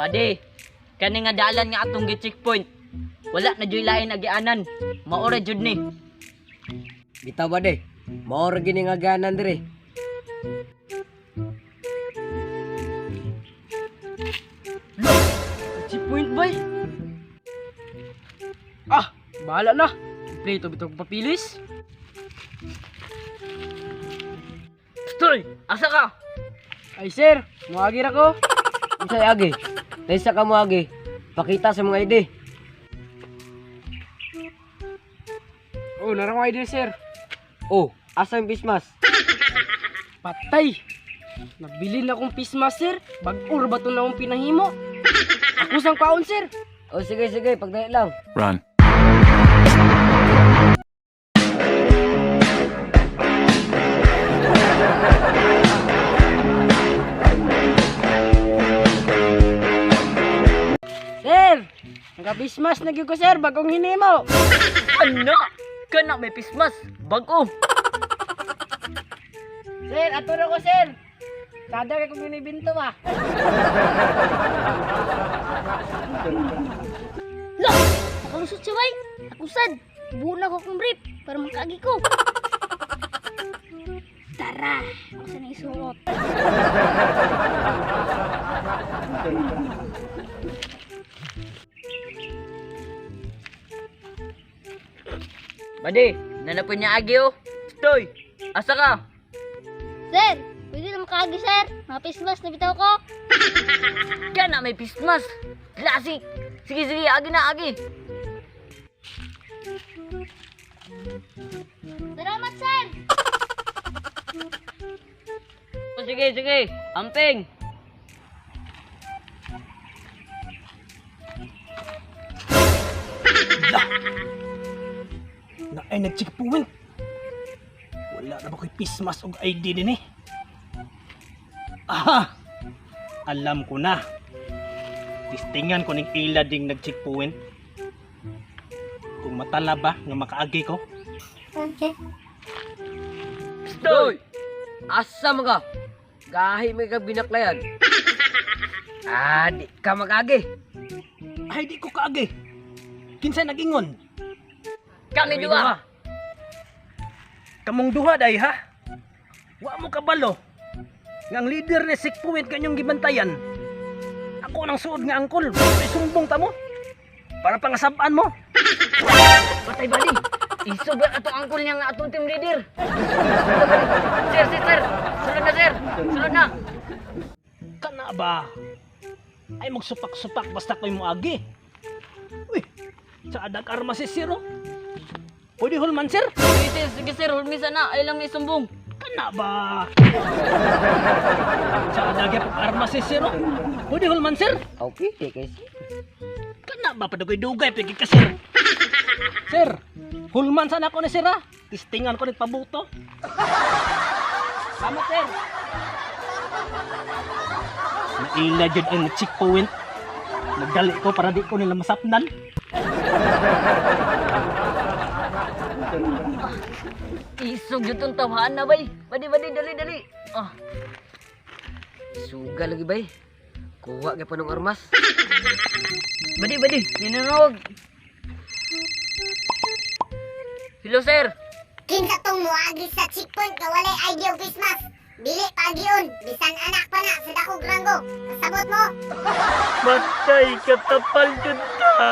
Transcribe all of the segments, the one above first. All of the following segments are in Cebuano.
Bade, kani nga dalan nga atong gi-checkpoint. Wala na juy lain agianan. Mao ra jud ni. Bitaw ba de? Mao ra gini nga ganan dire. Checkpoint bay. Ah, bahala na. Play to bitog papilis. Stoy, asa ka? Ay sir, muagi ra ko. Unsay agi? Kaysa ka mo agi. Pakita sa mga ID. Oh, nara ko ID sir. Oh, asa yung Christmas? Patay. Nabili na akong pisma sir. Bag-or ba to na akong pinahimo? Ako sang kaon sir. Oh, sige sige, pagdali lang. Run. Sir, nagka-pismas na gyud ko sir bagong hinimo. Ano? Kana may pismas. Bag-o. Sir, ato na ko sir. Sada kay kong binibinto ba. Lo, nakalusot siya bay. Ako sad, buo na ko akong brief para makaagi ko. Tara, ako sa isuot. Bade, nanapon niya agi oh. Stoy, asa ka? Sir, pwede na makaagi sir. Mga pismas na bitaw ko. Kana may pismas. Classic. Sige sige, agi na agi. Salamat sir. Oh, sige sige, amping. Na ay nag-checkpoint. Wala na ba ko'y pismas og ID din eh. Aha! Alam ko na. Tistingan ko ning ila ding nag-checkpoint. Kung matala ba nga makaagi ko. Okay. Stoy! Asa man ka? Gahi may ka binaklayan. Ah, di ka mag-agi. Ay di ko kaagi. Kinsay nag-ingon? Kami dua. Kamong duha day ha. Wa mo kabalo. Nga ang leader ni checkpoint kanyong gibantayan. Ako nang suod nga angkol. Isumbong ta mo. Para pangasabaan mo. Patay bali. Isog lang atong angkol niya nga atong team leader. Sir, sir, sir. Sulod na, sir. Sulod na. Kana ba? Ay magsupak-supak basta ko'y moagi. Uy, sa adag arma si sir oh. Pwede hulman sir? Sige, sir. Sige, sir. Hulmisa na. Ay lang may sumbong. Kana ba? Sa adag yapong arma si sir oh. Pwede hulman sir? Oh, pwede kay sir. Kana ba padugay-dugay pigi ka sir? Sir, hulman sana ako ni sir ha. Tistingan ko ni pabuto. Salamat sir. Naila jud ang checkpoint. Nagdali ko para di ko nila masapnan. Isog yun tong tawhaan na, bay. Badi, badi, dali, dali. Ah, Suga lagi bay. Kuha gyud pa ng armas. Badi, badi. Ninanawag. Hello, sir. Kinsa tong moagi sa checkpoint nga walay ID og Christmas? Dili pagiun, bisan anak pa na sa dakog ranggo. Kasabot mo. Matay, katapal jud ka.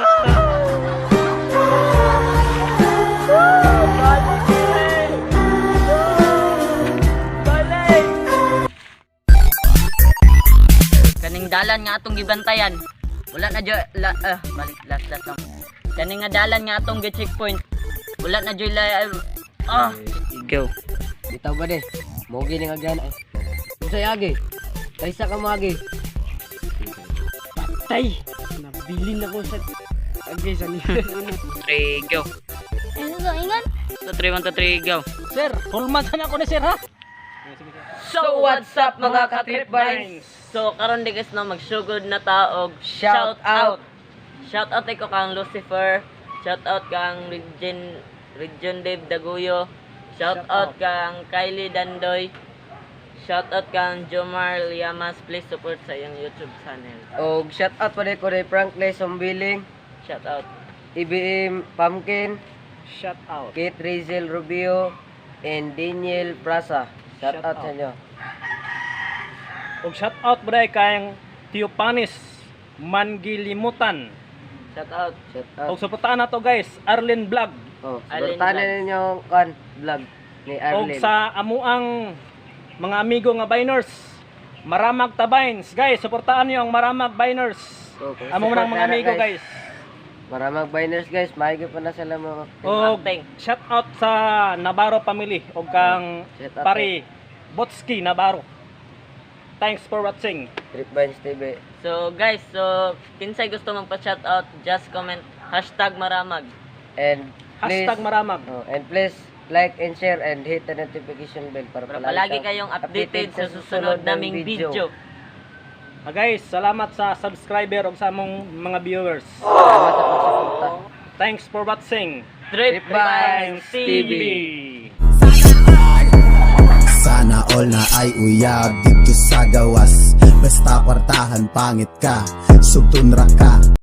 Kaning dalan nga atong gibantayan. Wala na joy la, ah, balik last last lang. Kaning nga dalan nga atong gi-checkpoint. Wala na joy la, ah, go. Bitaw ba de? Mao gini nga gana. Unsay agi? Kaysa ka mo agi. Patay. Nabili na ko sa Agi sa ni. 3 go. Ano sa ingan? 2 3 1 2 3 go. Sir, hulman sana ako ni sir ha. So what's up mga ka-trip vines? So karon di guys no magsugod na ta og Shout out. Shout out ko kang Lucifer, shout out kang Region Region Dave Daguyo, shout out kang Kylie Dandoy, Shout out kang Jomar Llamas, please support sa iyang YouTube channel. Og shout out pa ko kay Franklin Sombiling, Shout out. IBM Pumpkin, Shout out. Kate Rizel Rubio, and Daniel Prasa. Shout Shout out sa out. inyo. Og shout out bray kayang Teopanis Mangilimutan. Shout out. Shout out. Og suportahan nato, guys, Arlen Vlog. Oh, Arlene suportahan Vlog. ninyo ang kan vlog ni Og Arlene. sa amuang mga amigo nga Biners, Maramag Tabines. Guys, suportahan niyo ang Maramag Biners. Oh, kung Amo nang support mga na amigo, guys. Maramag Biners, guys, maigi pa na sila mga Og Acting. shout out sa Navarro family og kang Shout out pare Botski Navarro. Thanks for watching. Trip Vines TV. So guys, so kinsay gusto magpa-shout out, just comment #maramag. And please, #maramag. Oh, and please like and share and hit the notification bell para, Para palagi kang kayong updated sa susunod naming video. Ah, guys, salamat sa subscriber ug sa among mga viewers. Salamat sa pagsuporta. Thanks for watching. Trip Trip Vines Vines TV. TV. Sana all na ay uyab dito sa gawas. Basta kwartahan, pangit ka, sugtun ra ka.